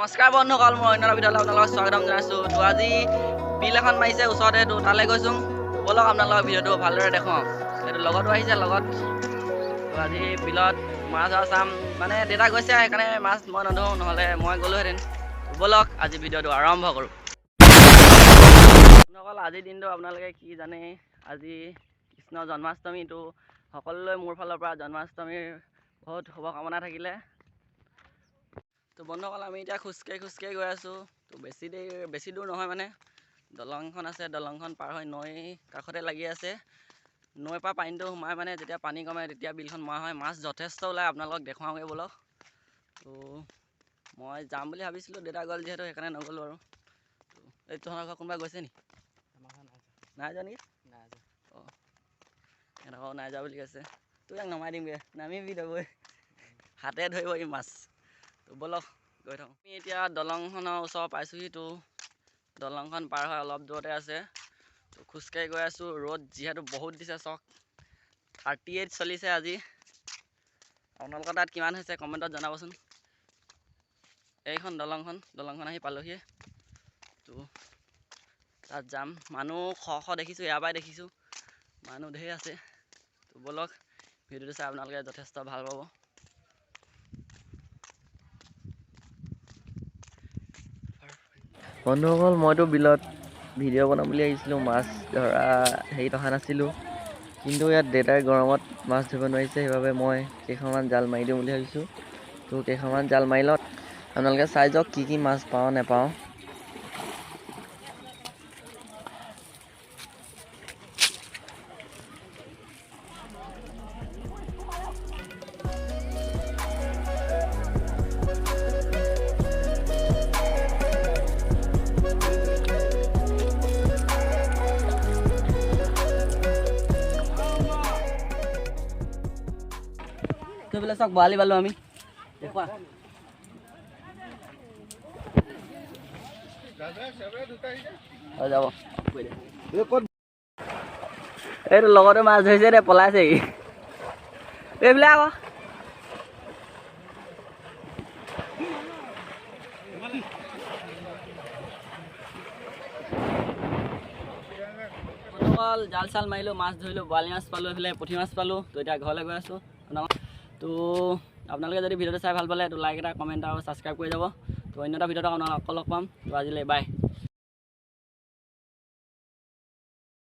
নমস্কাৰ বন্ধুসকল, মই অন্য এটা ভিডিঅ'লৈ আপোনালোকক স্বাগতম জনাইছোঁ। তো আজি বিল এখন মাৰিছে ওচৰতে, তো তালৈ গৈছোঁ। ব'লক আপোনালোকৰ ভিডিঅ'টো ভালদৰে দেখুৱাওঁ। এইটো লগতো আহিছে লগত। তো আজি বিলত মাছ ধৰা চাম, মানে দেউতা গৈছে সেইকাৰণে মাছ মই নধৰোঁ, নহ'লে মই গ'লোহেঁতেন। ব'লক আজি ভিডিঅ'টো আৰম্ভ কৰোঁ। বন্ধুসকল, আজিৰ দিনটো আপোনালোকে কি জানে, আজি কৃষ্ণ জন্মাষ্টমী। তো সকলোলৈ মোৰ ফালৰ পৰা জন্মাষ্টমীৰ বহুত শুভকামনা থাকিলে। তো বন্ধুসকল, আমি এতিয়া খোজকাঢ়ি খোজকাঢ়ি গৈ আছোঁ। তো বেছি দেৰি বেছি দূৰ নহয়, মানে দলংখন আছে, দলংখন পাৰ হৈ নৈ কাষতে লাগি আছে। নৈৰ পৰা পানীটো সোমাই, মানে যেতিয়া পানী কমে তেতিয়া বিলখন মৰা হয়, মাছ যথেষ্ট ওলায়। আপোনালোকক দেখুৱাওঁগৈ ব'লক। তো মই যাম বুলি ভাবিছিলোঁ, দেউতা গ'ল যিহেতু সেইকাৰণে নগ'লোঁ আৰু। তো এই তহঁতৰ ঘৰত কোনোবা গৈছে নি? নাই যোৱা নেকি? অঁ, সিহঁতৰ নাই যোৱা বুলি কৈছে। তো ইয়াক নমাই দিমগৈ, নামিবি তই, হাতে ধৰিব ই মাছ। তো ব'লক গৈ থাকোঁ। আমি এতিয়া দলংখনৰ ওচৰ পাইছোঁহি। তো দলংখন পাৰ হৈ অলপ দূৰতে আছে। তো খোজকাঢ়ি গৈ আছোঁ। ৰ'দ যিহেতু বহুত দিছে, চাওক 38 চলিছে আজি। আপোনালোকৰ তাত কিমান হৈছে কমেণ্টত জনাবচোন। এইখন দলংখন, দলংখন আহি পালোহিয়ে। তো তাত যাম, মানুহ শ শ দেখিছোঁ, ইয়াৰ পৰাই দেখিছোঁ মানুহ ঢেৰ আছে। তো ব'লক ভিডিঅ'টো চাই আপোনালোকে যথেষ্ট ভাল পাব। বন্ধুসকল, মইতো বিলত ভিডিঅ' বনাম বুলি আহিছিলোঁ, মাছ ধৰা হেৰিত অহা নাছিলোঁ। কিন্তু ইয়াত দেউতাই গৰমত মাছ ধৰিব নোৱাৰিছে, সেইবাবে মই কেইখনমান জাল মাৰি দিওঁ বুলি ভাবিছোঁ। তো কেইখনমান জাল মাৰি লওঁ, আপোনালোকে চাই যাওক কি কি মাছ পাওঁ নেপাওঁ। এইফালে চাওক, বৰালি পালোঁ আমি, দেখুৱা। যাব এইটো লগতে মাছ ধৰিছে দে, পলাইছে ই এইবিলাক আকৌ। জাল চাল মাৰিলোঁ, মাছ ধৰিলোঁ, বৰালি মাছ পালোঁ, এইফালে পুঠি মাছ পালোঁ। তো এতিয়া ঘৰলৈ গৈ আছোঁ। তো আপোনালোকে যদি ভিডিঅ'টো চাই ভাল পালে তো লাইক এটা, কমেণ্ট আৰু ছাবস্ক্ৰাইব কৰি যাব। তো অন্য এটা ভিডিঅ'ত আপোনালোকক লগ পাম। তো আজিলৈ বাই।